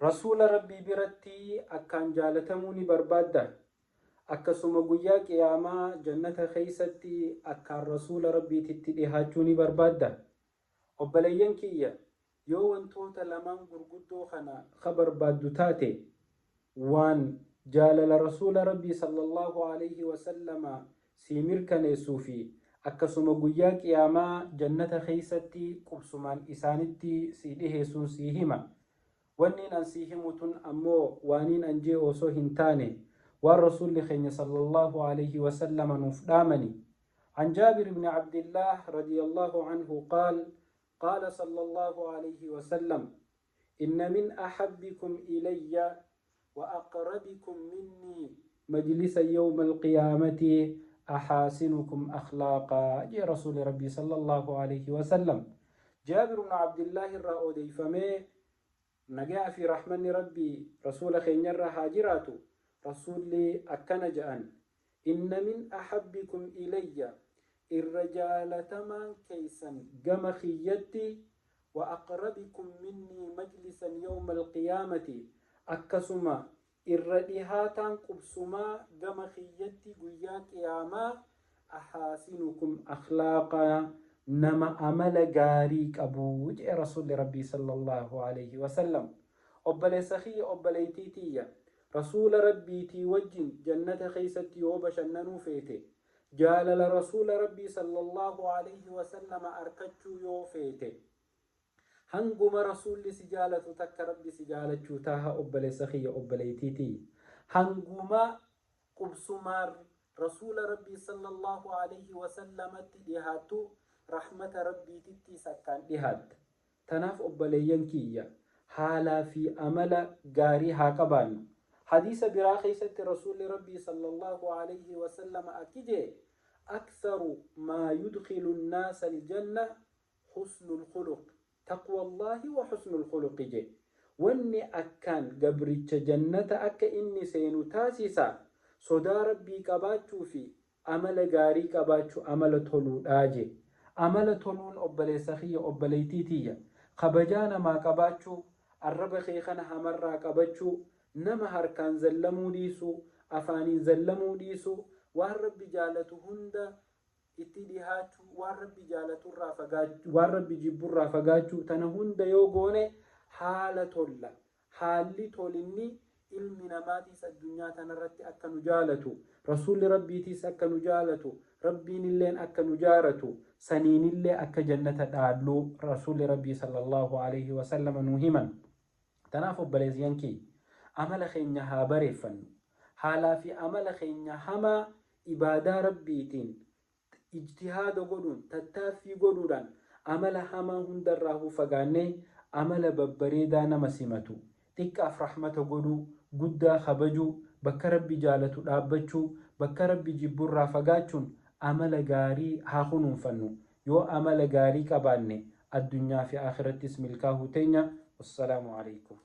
Rasuula Rabbii biratti akkaan jaalatamuu ni barbaadda? Akkasuma guyyaa qiyaamaa jannata keeysatti akkaan Rasuula Rabbiititti dhihaachuu ni barbaadda? Obboleeyyan kiyya, yoo wantoota lamaan gurguddoo kana ka barbaaddu taate, waan jaalala Rasuula Rabbii sallallaahu aleeyhi wasallama sii mirkaneessuu fi akkasuma guyyaa qiyaamaa jannata keeysatti qubsumaan isaanitti sii dhiheessuun sii hima. Wanniin an sii himu tun ammoo waaniin an je'e osoo hin taane, waan Rasuulli keenya sallallaahu aleeyhi wasallama nuuf dhaamani. An Jaabir ibni Abdillaah radiyallaahu anhu qaal, Qaala sallallaahu aleeyhi wasallam, Inna min ahabbikum ilayya wa aqrabikum minnii majlisan yawmal qiyaamati ahaasinukum akhlaaqaa je'e Rasuulli Rabbii sallallaahu aleeyhi wasallam. Jaabir ibnu Abdillaahi irraa odeeyfamee, Nagayaa fi rahmanni Rabbii Rasuula keenyarra haa jiraatu, Rasuulli akkana ja'an, Inna min ahabbikum ilayya, irra jaalatamaan keessan gama kiyyatti, wa aqrabikum minnii majlisan yawmal qiyaamati, akkasuma irra dhihaataan qubsumaa gama kiyyatti guyyaa qiyaamaa, ahaasinukum akhlaaqa, nama amala gaarii qabu je'e Rasuulli Rabbii sallallaahu aleyhi wasallam. Obboleessa kiyya obboleeytii tiyya, Rasuula Rabbiitii wajjin jannata keeysatti yoo bashannanuu feete, jaalala Rasuula Rabbii sallallaahu aleyhi wasallama arkachuu yoo feete, Hanguma Rasuulli si jaalatu takka Rabbi si jaalachuu taaha obboleessa kiyya obboleeytii tiyya. Hanguma qubsumaan Rasuula Rabbii sallallaahu aleyhi wasallamatti dhihaattu rahmata Rabbiitittiis akkaan dhihaatta. Tanaaf obboleeyyan kiyya haalaa fi amala gaarii haa qabaannu. Hadiisa biraa keeysatti Rasuulli Rabbii sallallaahu aleyhi wasallama akki je'e, Aktharu maa yudkhilu nnaasa aljanna husnul khuluq, taqwallaahi wa husnul khuluqi je. Wanni akkaan gabricha jannata akka inni seenu taasisa sodaa Rabbii qabaachuu fi amala gaarii qabaachuu, amala toluudhaa je. Amala toluun obboleessa kiyya obboleeytii tiyya, kabajaa namaa qabaachuu, arraba kee kana hamarraa qabachuu, nama harkaan zallamuu dhiisuu, afaaniin zallamuu dhiisuu, waan Rabbi jaalatu hunda itti dhihaachuu, waan Rabbi jaalaturraa fagaachuu, waan Rabbi jibburraa fagaachuu, tana hunda yoo goone haala tolla. Haalli tolinni ilmi namaatiis addunyaa tanarratti akka nu jaalatu, Rasuulli Rabbiitiis akka nu jaalatu, Rabbiinilleen akka nu jaaratu, saniinillee akka jannata dhaallu Rasuulli Rabbii sallallaahu aleyhi wasallama nuu himan. Tanaaf obboleeyyan kiyya, amala keenya haa bareeffannu. Haalaa fi amala keenya hamaa ibaadaa Rabbiitiin ijtihaada godhuun, tattaaffii godhuudhaan amala hamaa hundarraahuu fagaannee amala babbareedaa nama simatu, xiqqaaf rahmata godhuu, guddaa kabajuu, bakka Rabbi jaalatu dhaabbachuu, bakka Rabbi jibburraa fagaachuun amala gaarii haa kunuunfannu. Yoo amala gaarii qabaanne addunyaa fi aakhirattis milkaahuu teenya. Wassalaamu Aleykum.